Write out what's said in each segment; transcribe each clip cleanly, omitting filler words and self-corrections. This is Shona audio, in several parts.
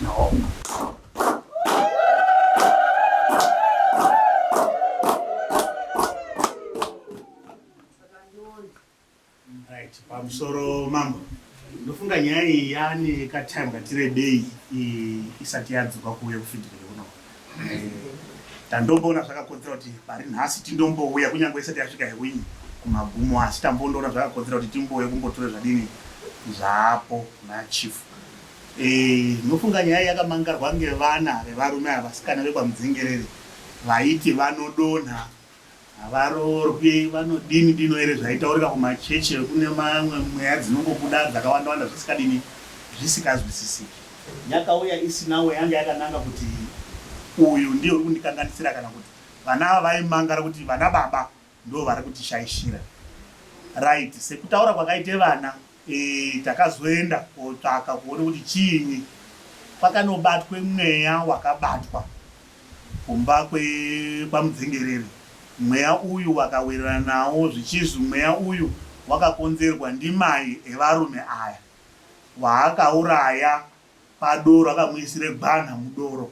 No. Right, pamusoro mambo. Ndofunga nyaya iyi yaane katime katirebei isati yadzoka kuuya kufidhiri kuno. Eh, tandomboona zvakakodzera kuti pari nhasi tindombouya kunyange isati yasvika hewinyi kumagumo asi tambondoona zvakakodzera kuti timbouye kumbotore zvadini zvaapo nachief. Eh, ndofunga nyaya yakamangarwa ngevana vevarume ava vasikana vekwaMudzengerere vaiti vanodonha Havaroorwi vanodini dino here zvaitaurika kumachechi kune mamwe mweya dzinongobuda dzakawanda wanda zvisikadini zvisikazwisisiki. Yakauya isinawo yanga yakananga kuti uyu ndiye uri kundikanganisira kana kuti vana ava vaimangara kuti vana baba ndo vari kutishaishira. Right sekutaura kwakaite vana e, takazoenda kotsvaka kuone kuti chiinyi kwakanobatwe mweya wakabatwa Kumba kwekwamudzengerere mweya uyu wakawirirana nawo zvichizwi mweya uyu wakakonzerwa ndimai evarume aya waakauraya padoro akamuisire gwanha mudoro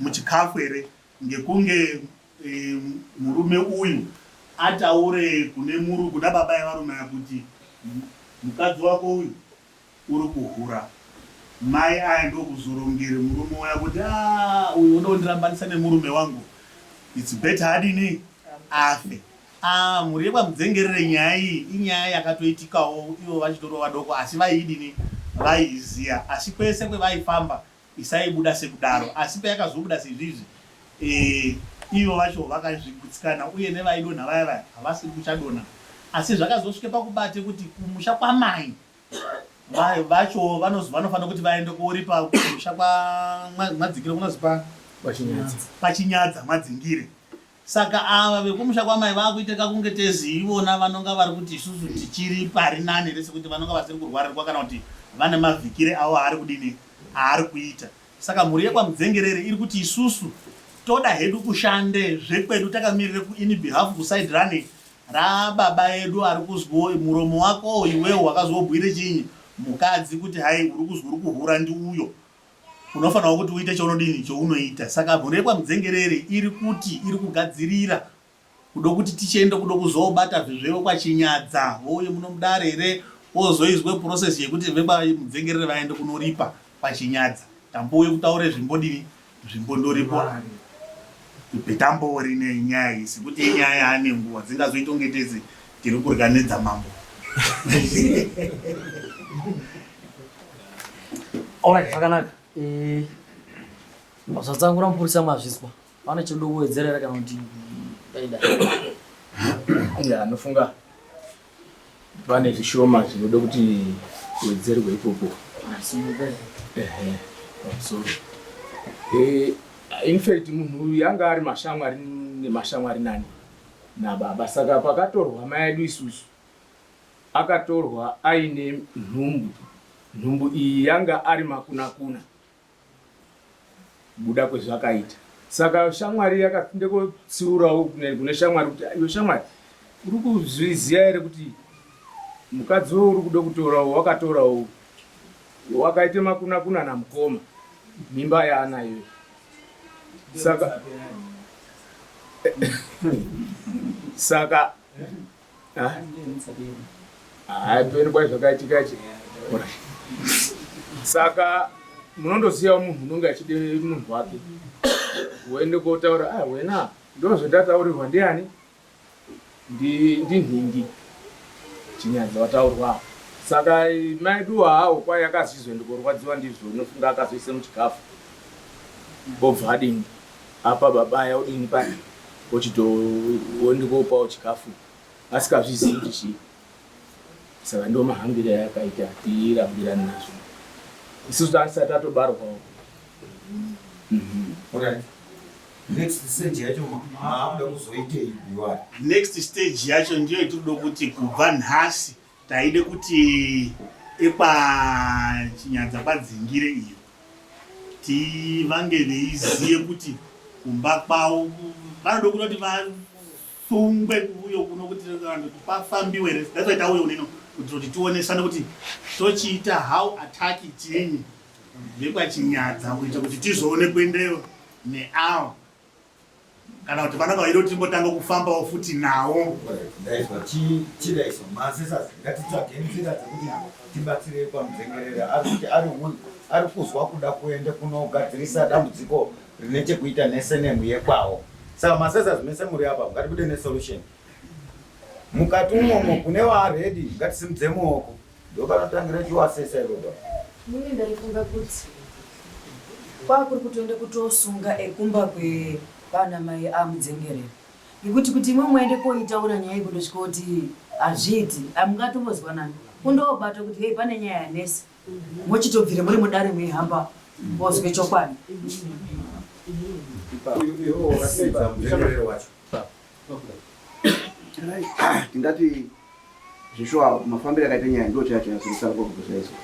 muchikafu here ngekunge e, murume uyu ataure kune muru kuna baba evarume aya kuti mukadzi wako uyu Uri kuhura. Mai aya ndokuzorongere murume uya kuti aah uyu unoda kundirambanisa nemurume wangu it's better adini afe. Ah mhuri yekwaMudzengerere nyaya iyi inyaya yakatoitikawo ivo vachitoriwo vadoko asi vaiidini vaiiziya asi kwese kwevaifamba isaibuda sekudaro asi payakazobuda sezvizvi eh, ivo vacho vakazvigutsikana uye nevaidonha vaya vaya havasiri kuchadonha asi zvakazosvike pakubate kuti kumusha kwamai vacho vanofanira kuti vaende koripa kumusha kwamadzikire kunozi pa pachinyadza madzingire saka ava vekumusha kwamai vakuita kakunge tezi ivona vanonga vari kuti isusu tichiri pari nani rese kuti vanonga vasiri kurwarirwa kana kuti vane mavhikire avo aari kudini aari kuita saka mhuri yekwamudzengerere iri kuti isusu toda hedu kushande zvekwedu takamirire kuin behalf kuside rani Rababa edu ari kuzwo muromo wako iwewe wakazobwire chinyi mukadzi kuti hai uri kuzwa uri kuhura ndiuyo unofanirwa kuti uite chaunodini chaunoita saka mhuri yekwamudzengerere iri kuti iri kugadzirira kudo kuti tichiende kudo kuzobata zvezvewe kwachinyadza vouye muno mudare here ozoizwe process yekuti vekwamudzengerere vaende kunoripa kwachinyadza tambouye kutaure zvimbodini Zvimbondoripo petambori nenyaya iyi sekuti inyaya yaane nguva dzingazoita kunge tese tiri kurya nedzamambo. Alright, zvakanaka. Eh, zvatsangura mupurisa mazvizwa. Pane chodo kuwedzera here kana kuti daida? Ya, anofunga Pane zvishoma zvinoda kuti wedzerwe ipopo. Ehe, pamusoro. Eh, in fact munhu uyu anga ari mashamwari nemashamwari nani nababa saka pakatorwa mai edu isusu akatorwa aine nhumbu nhumbu iyi yanga ari makunakuna Kubuda kwezvakaita. Saka shamwari yakapinda kotsiurawo kune shamwari kuti iwe shamwari uri kuzviziva here kuti mukadzi wewe uri kuda kutorawo wakatorawo wakaita makunakuna namukoma mimba yaanayo saka saka Haipeni kwai zvakaitika ichi. Saka munondoziva munhu unonge achide munhu wake. Woende kotaura ah wena ndozvandataurirwa ndiani? Ndi ndinhingi. Chinyadza wataurwa. Saka mai duwa hawo kwai akazvizwe ndikorwadziwa ndizvo unofunga akazoise muchikafu. Obva adini? Apa baba aya odini paya? Ochitoondikopawo chikafu. Asikazvizivi kuti chii. Saka ndo mahambire ayakaita tirambirani nazvo. Isusu tatisati tatobarwawo. Alright. Next stage yacho maakuda kuzoitei biwari? Next stage yacho ndiyo itikuda kuti kubva nhasi taide kuti ekwachinyadza kwadzingire iyo tivange veiziye kuti kumba kwavo vanoda kuti sungwe kuuyo kuno kuti vanhu pafambiwe here that's why tauye unino kuti kuti tionesane kuti tochiita how attack chinyi. vekwaChinyadza kuita kuti tizoone kuendeyo neawo kana kuti vananga vaida kuti timbotanga kufambawo futi nawo. Ndaizwa chidaiso masisas ngatitsvage nzira dzekuti tibatsire kwamudzengerera ari kuti ari kuzwa kuda kuenda kunogadzirisa dambudziko rine chekuita nesenemu yekwawo. Saka masisas mese muri apa ngatibude nesolution mukati umomo kune waaredi ngatisimudze muoko. Ndopanotangira chiwasesa ipapo. Inini ndaifunga kuti kwakuri kutoenda kutosunga ekumba kwevana mai amudzengerera ngekuti kuti imwe muende koitaura nyaya iyi kundosvika kuti hazviiti hamungatombozwanani kundobata kuti hei pane nyaya yanesa mochitobvire muri mudare meihamba mozwe chokwadi. Iwe wakapedza mudzengerero wacho. Tingati zveshuwa mafambiro akaita nyaya ndo chaya chanyatsokusara kwakuzvaizwa.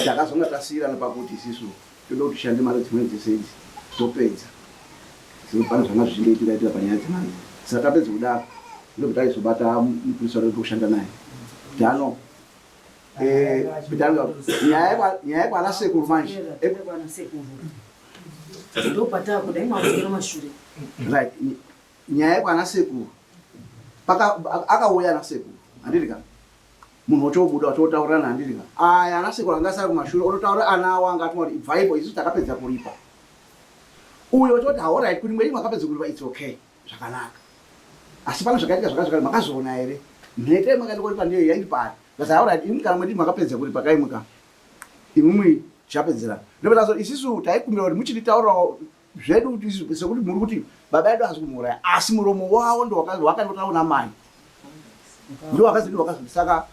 Takazonga tasiyirana pakuti isisu toda kuti tishande mari dzimweni dzese idzi topedza. Pane zvanga zvichindoitika itika panyaya dzemari. Saka tapedza kudaro ndobva taizobata mupurisa wedu tokushanda naye kuti ano eh, nyaya yekwana sekuru manje ndopatakuda imwe mashure right nyaya yekwana sekuru paka akauya ana sekuru handiti ka munhu ochobuda ochotaurirana handiti ka aya ana sekuru anga asara kumashure ototaura ana awo anga atuma kuti ibvaipo isu takapedza kuripa uyo ochoti haorit kuti mwenyu makapedza kuripa its okay zvakanaka asi pane zvakaitika zvakati zvakati makazviona here mhete makaenda kuripa ndiyo yairi pari but haorit imi kana mwedi makapedza kuripa kaimuka imwimwi tichapedzerana ndopetazo isisu taikumbira kuti muchititaurirawo zvedu sekuti muri kuti baba edu haasi kumuuraya asi muromo wavo ndowakangotaura namai ndowakazidi wakazidi saka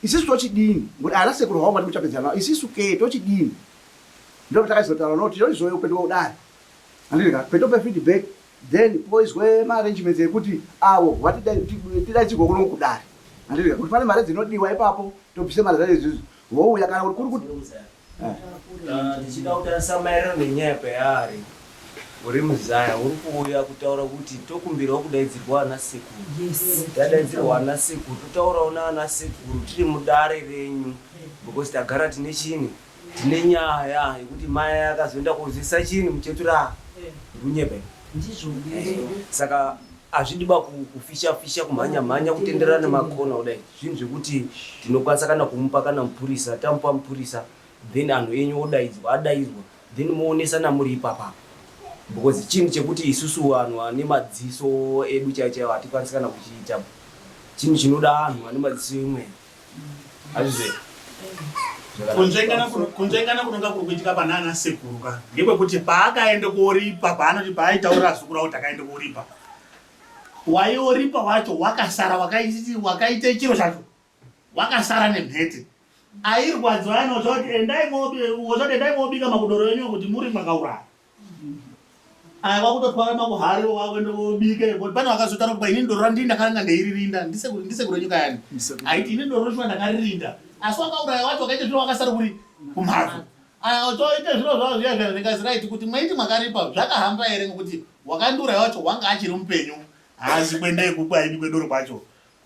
isisu tochidini ngokuti ana sekuru havo mati muchapedzerana isisu ke tochidini ndo takazotaura no tinochizoyo pedo kudari handiti ka pedo pefeedback then poizwe maarrangements ekuti avo vatidaidzirwe kuno kudare handiti ka kuti pane mari dzinodiwa ipapo tobvise mari dzacho idzodzo vouya kana kuti kuri kuti Ndichida kutarisa maererano nenyaya payaari uri muzaya uri kuuya kutaura kuti tokumbirawo kudaidzirwa ana sekuru Yes. Tadaidzirwa ana sekuru totaurawo naana sekuru tiri mudare renyu because tagara tine chini tine nyaya yekuti mai akazoenda kozvisa chini muchetura kunyepa Ndizvo. Saka hazvidi ba kufisha fisha kumhanya mhanya kutenderera nemakona kudai zvinhu zvekuti tinokwanisa kana kumupa kana mupurisa tamupa mupurisa then anhu enyu odaidzwa adaidzwa then moonesana muri ipapa because chinhu chekuti isusu vanhu vane madziso edu chaiyo chaiyo hatikwanisi kana kuchiita chinhu chinoda anhu vane madziso emweya hazvizve Kunzvengana kunonga kuri kuitika pana ana sekuru ka ndekwekuti paakaenda koripa paanoti paaitaurira zukuru kuti akaenda koripa waioripa wacho wakasara wakaita chiro chacho wakasara nemhete airwadziwa anoza kuti endai mobika makudoro enyu kuti muri makauraya aya kwakutotwara makuhari wakuenda kobika kuti pane vakazotaura kuti ini doro randii ndakaranga ndeiririnda ndisekuru enyu kayani aiti ini doro shuwa ndakaririnda asi wakauraya wacho wakaita zviro wakasara kuri kumhatso aya otoita zviro zvavo zviya zviya zvikanzi right kuti mwaiti mwakaripa zvakahamba here ngokuti wakandiuraya wacho wanga achiri mupenyu haazi kuenda ikuku aibikwe doro kwacho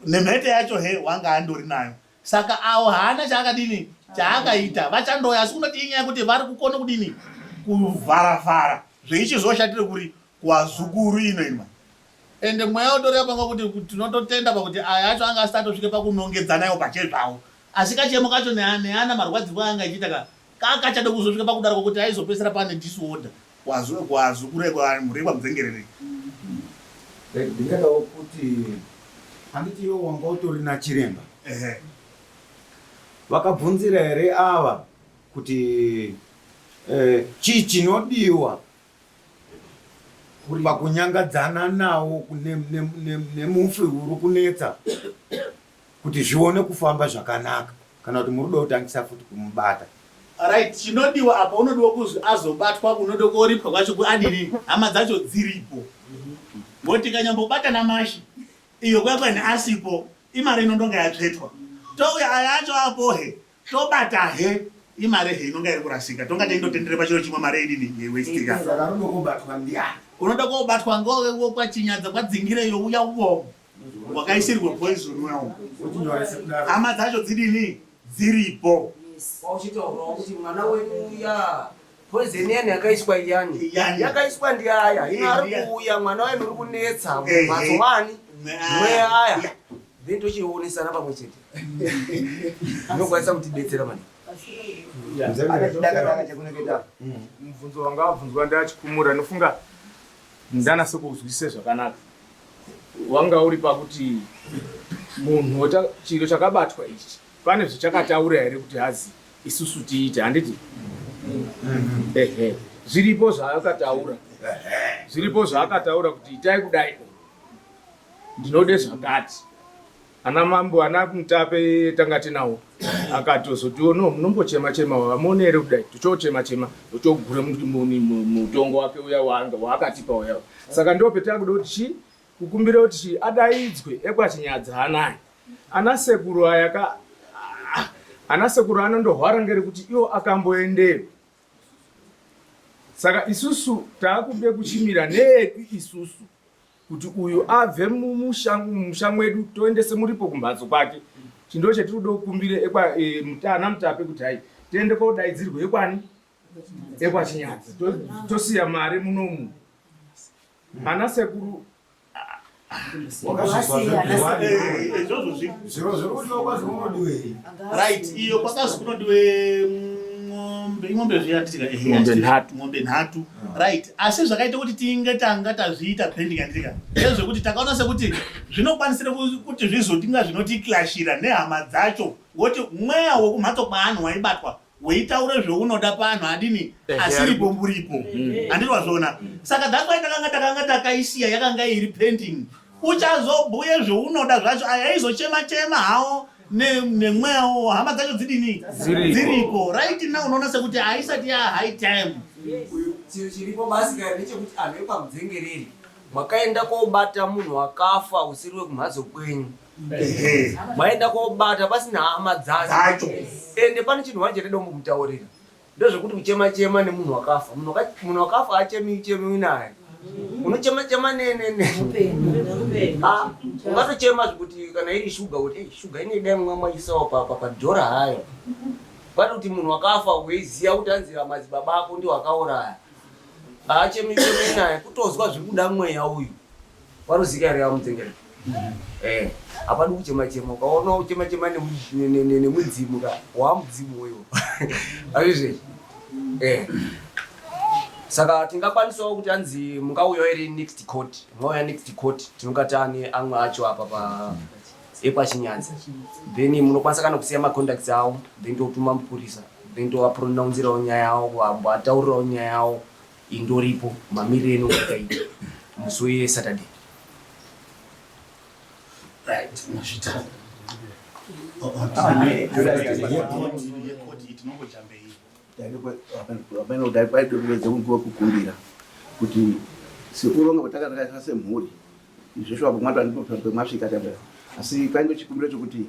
nemhete yacho he wanga andori nayo Saka awo haana chaakadini chaakaita vachandoya asi kunoti inyaya yekuti vari kukona kudini kuvharavhara zveichizoshatire kuri kuwazukuru ino ima ende mweya utori apanga kuti tinototenda pakuti aya acho anga asati atosvike pakunongedzana iwo pachezvawo asi kachemo kacho neana marwadzirwo anga achiita ka kakachade kuzosvika pakudaro kwekuti aizopedzisira pane disorder kuwazukuru ekwamhuri yekwamudzengerere. Ndingadawo kuti Handiti iwe wanga utori nachiremba? Ehe. Vakabvunzira here ava kuti eh, chii chinodiwa pakunyangadzana nawo nemufi uri kunetsa kuti zvione kufamba zvakanaka kana kuti muri kuda kutangisa futi kumubata? Right, chinodiwa apa unodiwa kuzwi azobatwa unoda koripwa kwacho kuadini hama dzacho dziripo ngoti tikanyambobata namashi iyo kuya kwene asipo imari inondonga yatsvetwa touya aya acho apohe tobata he imari he inonga iri kurasika tonga teindotendere pachiro chimwe mari idini yewestika Saka rudo kobatwa ndiani? Unoda kobatwa ngowekwachinyadza kwadzingire iyo uya uwo wakaisirwa poison uya uwo hama dzacho dzidini dziripo. Wauchitaurawo kuti mwana wenyu uya poison iyani yakaiswa iyani Iyani. yakaiswa ndiaya hino ari Ndiya. kuuya mwana wenyu uri kunetsa Ehe. mumhatso mani mweya aya Ya. then tochionesana pamwe chete inokwanisa kutibetsera mani. Chidakadaka chekuneketa. Mubvunzo wanga wabvunzwa ndachikumura, nofunga ndanase kuzwisise zvakanaka. Wanga uri pakuti munhu chiro chakabatwa ichi pane zvichakataura here kuti hazi isusu tiite, handiti? Ehe, zviripo zvaakataura, zviripo zvaakataura kuti itai kudai, ndinode zvakati. Ana mambo ana mutape tanga tinawo akatozotiwo no, munombochema chema vamuone here kudai, tochochema chema tochogura mutongo wake uya waanga waakatipa uya. Saka ndo petakuda kuti chi kukumbira kuti chi adaidzwe ekwachinyadza anaya ana sekuru aya ka ah, ana sekuru anondohwara ngerekuti iwo akamboendeyo. Saka isusu taakude kuchimira needu isusu kuti uyu abve mumusha mumusha mwedu toendese muripo kumhatso kwake. Chindo chetiri kuda kukumbire ekwa ana mutape kuti hai tiende kodaidzirwa ekwani ekwachinyadza, tosiya mari munomu ana sekuru. Izvozvo Zviro zviri kudiwa kwazi kunodiwei? Right, iyo kwakazi kunodiwe ng'ombe, ing'ombe zviya titika? Ng'ombe nhatu. Ng'ombe nhatu, right. Asi zvakaita kuti tinge tanga tazviita pending, handitika, ndezvekuti takaona sekuti zvinokwanisira kuti zvizotinga zvinotiklashira nehama dzacho, woti mweya wekumhatso kwaanhu waibatwa weitaura zveunoda panhu adini asiripo muripo, handiti wazviona? Saka that's why takanga takaisiya yakanga iri pending. Uchazobhuye zveunoda zvacho, aya aizochema chema hawo nemweyawo hama dzacho dzidini? Dziriko. Dziriko. Right now unoona sekuti haisati ya high time. Uyu chiro chiripo basi kaya ndechekuti anhu ekwamudzengereri makaenda kobata munhu akafa usiri wekumhatso kwenyu, maenda kobata pasina hama dzacho. Dzacho. Ende pane chinhu wanje toda kumbomutaurira, ndezvekuti kuchema chema nemunhu wakafa, munhu wakafa achemi chemiwi naye, unochema chema ne Ah, ungatochema zvekuti kana iri shuga kuti "Ei, shuga inedai mwa mwaisawo padhora hayo." Kwati kuti munhu wakafa weiziya kuti anzi madzibaba ako ndiwo akauraya, haachemi chemi naye, kutozwa zviri kuda mweya uyu waruzika here amudzengera. Hapadi kuchema chema. Ukaona uchema chema nemudzimu ka, wamudzimu uyo azvizve. Saka tingakwanisawo kuti anzi mungauyawo here next court? Mauya next court, tinonga taane amwe acho apa pa ekwachinyanza, then munokwanisa kana kusiya macontacts avo, then totuma mupurisa, then tovapronounzirawo nyaya yavo, vataurirawo nyaya yavo indoripo mamiriro enonga yakaita musi weSaturday. Right, mazvita. Yekoti tinongojambei. Kukumbira kuti sekuronga kwatakatakaita semhuri izvozvo apo mwati ndipo pemwasvika tabva, asi kwainge chikumbiro chokuti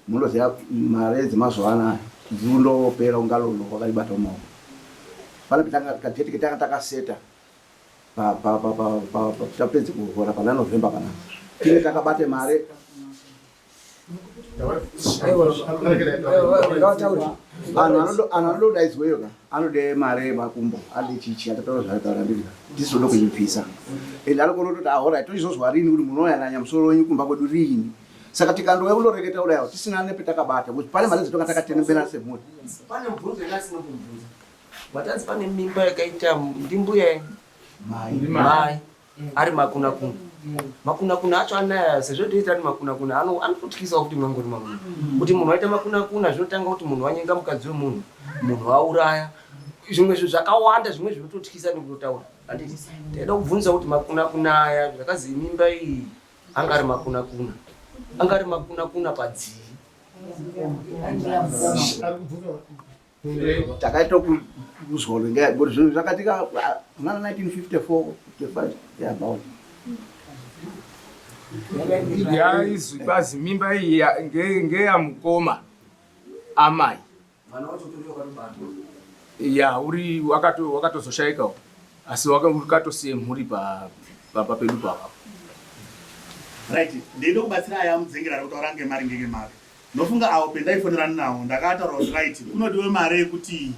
munoziva mare dzemazuva anaya dzirundopera ungalolo wakaibata mumaoko. Pane kadate ketanga takaseta tapedze kuhora pana November panapa, tinge takabate mare. Anhu anodaidzweyo ka anode mare yemakumbo, ade chichi atataura zvakataura ndiri tisizoda kuipisa, and anokona kutoti ahora tochizozwa rini kuti munoyananya musoro wenyu kumba kwedu riini. Saka tikandouya kundoreketa kudayo tisina nepetakabata, kuti pane mari dzatonga takatenembera semhuri. Pane mubvunzo ina asina kumbvunza matanzi, pane mimba yakaita ndimbuya mai mai ari makunakuna, makunakuna acho anaya sezvo toita ari makunakuna anototyisawo kuti mangori mamwe kuti munhu waita makunakuna, zvinotanga kuti munhu wanyenga mukadzi wemunhu, munhu auraya, zvimwe zvinhu zvakawanda, zvimwe zvinototyisa nekutotaura, handiti? Taida kubvunza kuti makunakuna aya zvakazi mimba iyi anga ari makunakuna, anga ari makunakuna padzii? Takaita kuzwa ngekuti zvinhu zvakatika muna 1954, 55 about. Yaizwi kwazi mimba iyi ngeyamukoma amai. Mwana wacho utori wakatobatwa. Ya, uri wakatozoshaikawo, asi wakatosiye mhuri papedu papa. Right, ndinoda kubatsira aya mudzengera ari kutaura ngemaringe ngemari. Ndofunga awo pendaifonerana nawo ndakataura kuti right kunodiwe mari yekuti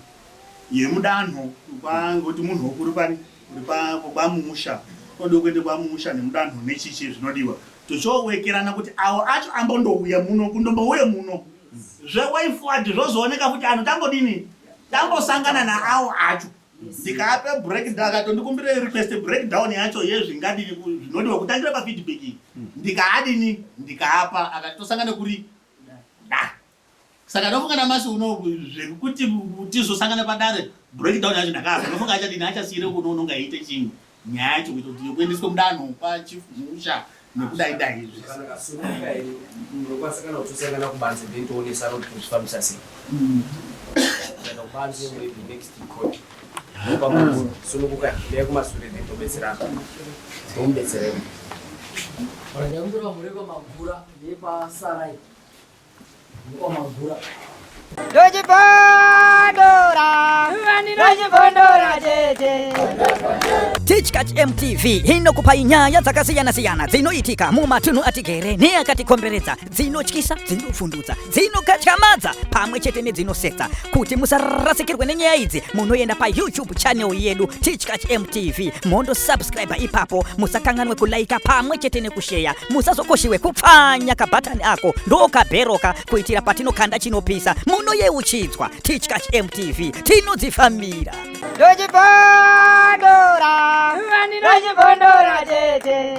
yemudanho kwangoti munhu wokuri pani uri kwamusha kunodiwe kuende kwamusha nemudanho nechichi zvinodiwa tochowekerana kuti awo acho ambondouya muno kundombouye muno zveway forward zvozooneka futi anhu tambodini tambosangana naawo acho ndikaape break akatondikumbira request breakdown yacho yezvingadini zvinodiwa kutangira pafeedback iyi ndikaadini ndikaapa akati tosangane kuri da saka ndofunga namasi uno zvekuti tizosangana padare breakdown yacho ndakaapa ndofunga achadini achasiyire kuno unonga aite chimwe nyaya yacho kuita kuti yekuendeswe mudanho pachimusha nekudai dai izvi Zvakanaka, sunungukai, munokwanisa kana kutosangana kubanze then toonesana kuti tozvifambisa sei. Kuenda kubanze maybe next court. Sunungukai, ndeye kumasure then tobetserana. Tomubetserei. Ndakumbira mhuri yekwamagura nepasarai nekwamagura. Ndochibondora, ndochibondora tete. Tichkach MTV inokupai nyaya dzakasiyana-siyana dzinoitika mumatunhu atigere neakatikomberedza, dzinotyisa, dzinovhundutsa, dzinokatyamadza pamwe chete nedzinosetsa. Kuti musarasikirwe nenyaya idzi, munoenda paYouTube channel yedu Tichkach MTV mondosubscribe ipapo. Musakanganwe kulaika pamwe chete nekusheya. Musazokoshiwe kupfanya kabhatani ako ndokabheroka kuitira patinokanda chinopisa munoyeuchidzwa. Tichkach MTV tinodzifambira. Ndochibondora, ndochibondora tete.